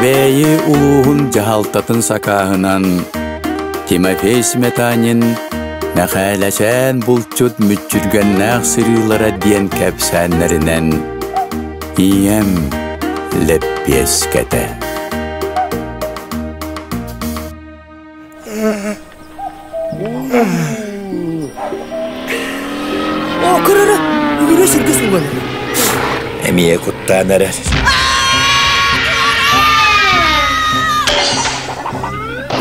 Кэбээйи улууһун дьаһалтатын сакааһынан Тимофей Сметанин Мэхээлэчээн булчут мүччүргэннээх сырыылара диэн кэпсээннэринэн Ийэм лэппиэскэтэ. Оо, кырыры, үгүрү сиргэ сууланар. Эмиэ куттаан эрэр.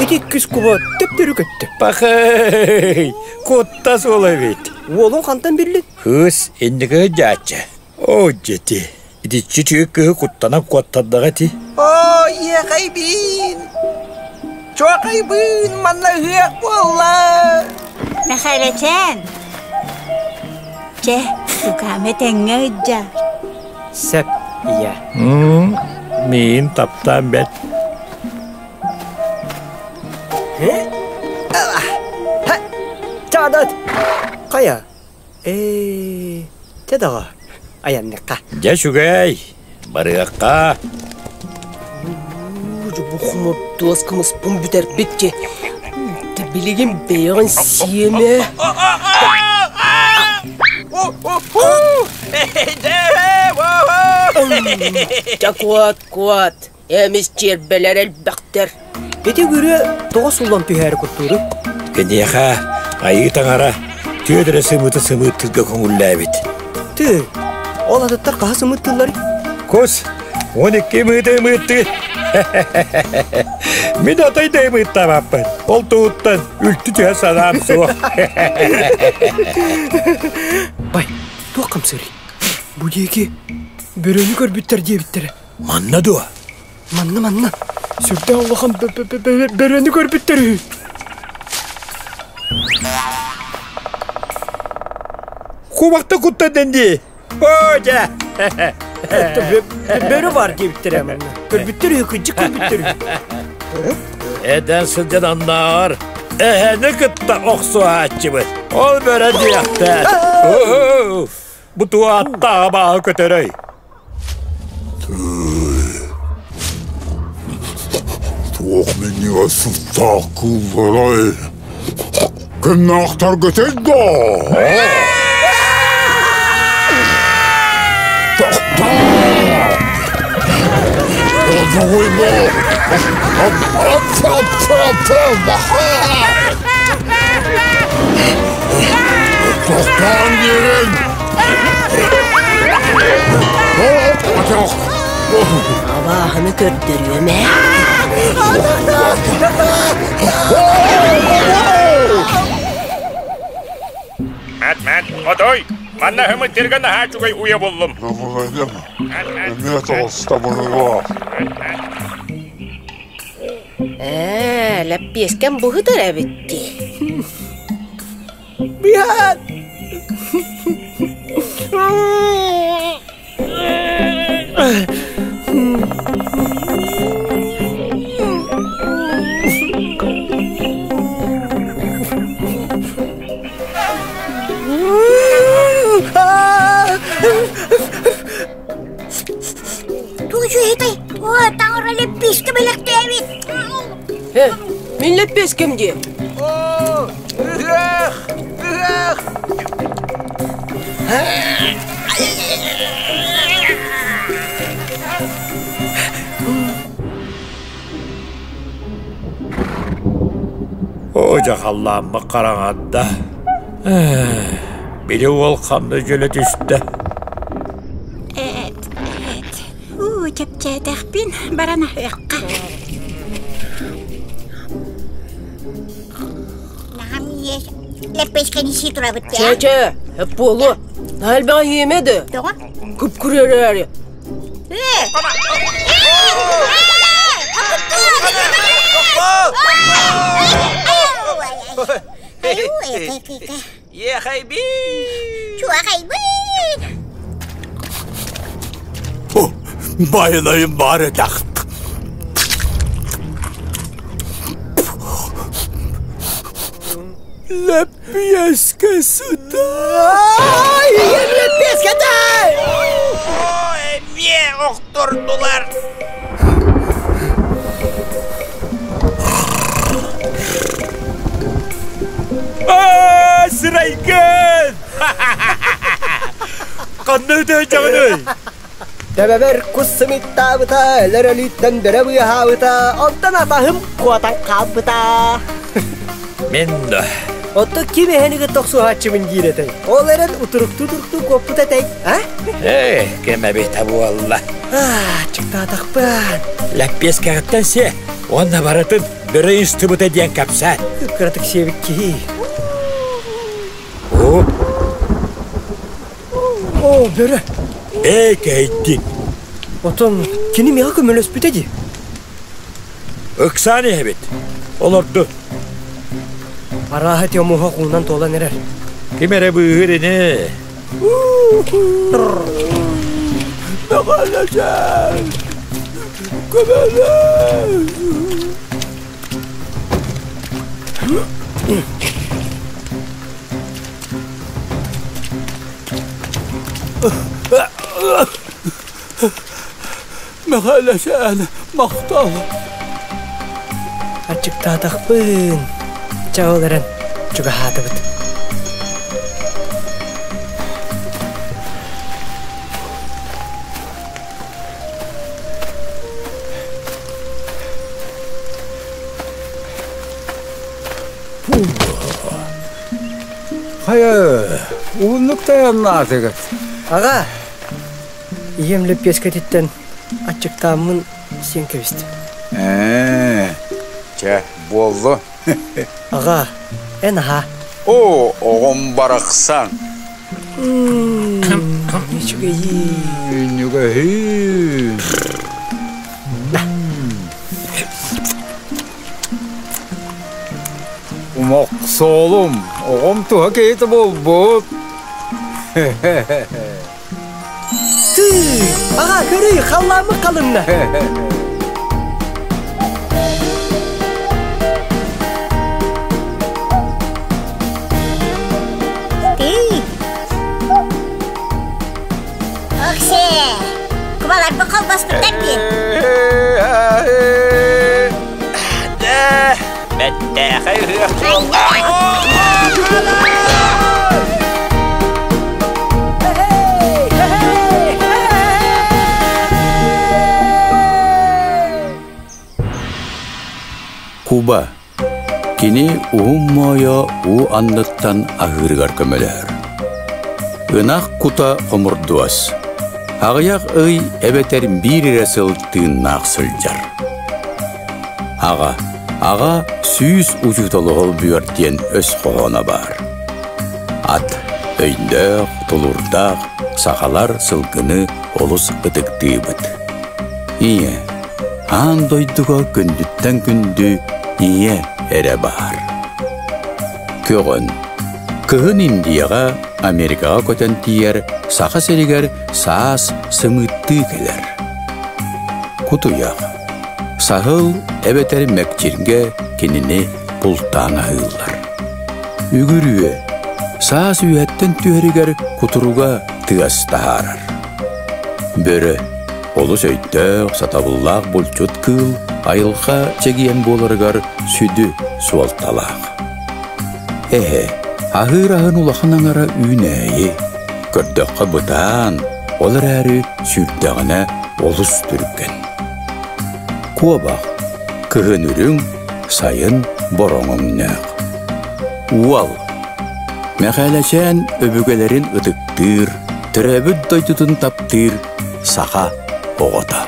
Ити иккис куба төптөрү көттө. Пахай, кутта суола эбит. Уолуҥ хантан биллин? Кыыс инники сылдьааччы. Оо, дьэти, итиччи үчүгэй кыыһы куттанан куоттардаҕа ити. Оо, иэхэйбиин! Чуохайбыын, манна ыһыах буолла! Мэхээлэчээн! Чэ, тукаам этэҥҥэ ыдьа. Сөп, ийэ. Миин таптаан бэт. Чаадат! Хайа, Ээ, чэ доҕоор, айанныхха. Дьэ үчүгэй, барыахха. Бу хомурдуос кымыспын бүтэрбит ки. Билигин бэйэҕин сиэмэ. Дьэ куот, куот, эмис чиэрбэлэр элбэхтэр. Ити үгүрүө тоҕо сууллан түһээри куттууруй? Киниэхэ айыы таҥара түөрт эрэ сымыыты сымыыттыырга көҥүллээбит. Тыы, ол атыттар хаһа сымыыттыылларый? Кус, 12 ымыыты ымыыттыы. Мин отой да ымыыттаабаппын. Ол туһуттан үлтү түһэ санаам суох. Бай, туох хамсыырый? Бу диэки бөрөнү көрбүттэр диэбиттэрэ. Манна дуо? Манна, манна. Сүрдээх улахан бөрөнү көрбүттэр үһү. Кубахта куттаннын дии. Оо, дьэ. Бөрө бар диэбиттэрэ манна. Көрбүттэр үһү, кырдьык көрбүттэр үһү. Эдэр сылдьан аннааҕар эһэни кытта охсуһааччыбыт. Ол бөрө диэхтээх. Бу туаттааҕа бааһы көтөрөй. Туох минньигэс сыттаах кыылларай? Кимнээхтэргитэй доо? Тохтоон диэриҥ! Абааһыны көрдөрүөм ээ. Мэт, мэт, отой! Манна һымыттырга наһаа үчүгэй уйа буллум. Эмиэ тоҕуста быһыылаах. Ээ, лэппиэскэм быһытар эбит дии. Биһаат! Тугу үчүгэйтэй? О, таҥара лэппиэскэ бэлэхтээбит. Э, мин лэппиэскэм дии. О, ыһыах! Ыһыах! Оо, дьэ халлааммыт хараҥарда. Били уол ханна дьөлө түстэ? Эт, эт. Уу, чэпчээтэхпин баран аһыахха. Наҕам иэс лэппэскэни сии турабыт Чэ, чэ, буолуо. Наһаа иэмэ да. Тоҕо? Күп-күрүөрээри. Ээ! Ехайбин! Чуохайбын! Байылайым баар этэх. Лэппиэскэ сыта. Ай, лэппиэскэ О, эмиэ охтордулар. Айгын! Ханна үтэ Төбөбөр кус сымыттаабыта, өлөр өлүүттэн бөрө быыһаабыта, онтон атаһым куотан хаалбыта. Мин да. Оттон ким эһэниги тохсуһааччыбын диир этэй? Ол эрэн утуруктуу-туруктуу куоппут этэй, а? Э, кэм эбитэ буолла. Аа, чыктаатахпын. Лэппиэскэҕиттэн сиэ, уонна барытын бөрө истибитэ диэн кэпсээн. Кыратык сиэбит киһи. О, О, бөрө. Ээ, кэйдин. Отон кини миэхэ көмөлөспүтэ дии. Ыксаан иһэбит. Олорду. Арааһа Тёмуһа уунан туолан эрэр. Ким эрэ быыһыыр ини. Көмөлөсөҥ! Көмөлөс! Мэхээлэсээн, махтал. Аччыктаатахпын. Чэ ол эрэн чугаһаатыбыт. Хайа, уһуннук тайаннаатыгыт? Аҕа, ийэм лэппиэскэтиттэн аччыктааммын сиэн кэбистим. Ээ, чэ, буоллу. Аҕа, эн аһаа. Оо, оҕом барахсан. Үчүгэйии. Үннүгэһии. Мохсоолум, оҕом туһа киһитэ буолбут. Тыы! Аҕа, көрүүй, халлааммыт халыҥна. Тыы! Оксе! Кубаларбын холбоспуттар дии. Бэттээхэй ыһыах Куба Кини уһун моойо уу анныттан аһыырыгар көмөлөһөр. Ынах кута хомурдуос. Аҕыйах ый эбэтэр биир эрэ сыл тыыннаах сылдьар. Аҕа, аҕа сүүс учууталы холбуйар диэн өс хоһооно баар. Ат, өйдөөх, тулуурдаах сахалар сылгыны олус ытыктыыбыт. Ийэ, аан дойдуга күндүттэн күндү ийэ эрэ баар. Көҕөн. Кыһын Индияҕа, Америкаҕа көтөн тиийэр Саха сиригэр саас сымыыттыы кэлэр. Кутуйах. Саһыл эбэтэр мэкчиргэ кинини бултаан аһыыллар. Үгүрүө. Саас үөһэттэн түһэригэр кутуруга тыас таһаарар. Бөрө. Олус өйдөөх, сатабыллаах булчут кыыл айылҕа чэгиэн буоларыгар сүдү суолталаах. Эһэ, аһыыр аһын улахан аҥара үүнээйи, көрдөххө бытаан, ол эрээри сүүрдэҕинэ олус түргэн. Куобах, кыһын үрүҥ, сайын бороҥ өҥнөөх. Уол, Мэхээлэчээн өбүгэлэрин ытыктыыр, төрөөбүт дойдутун таптыыр саха оҕото.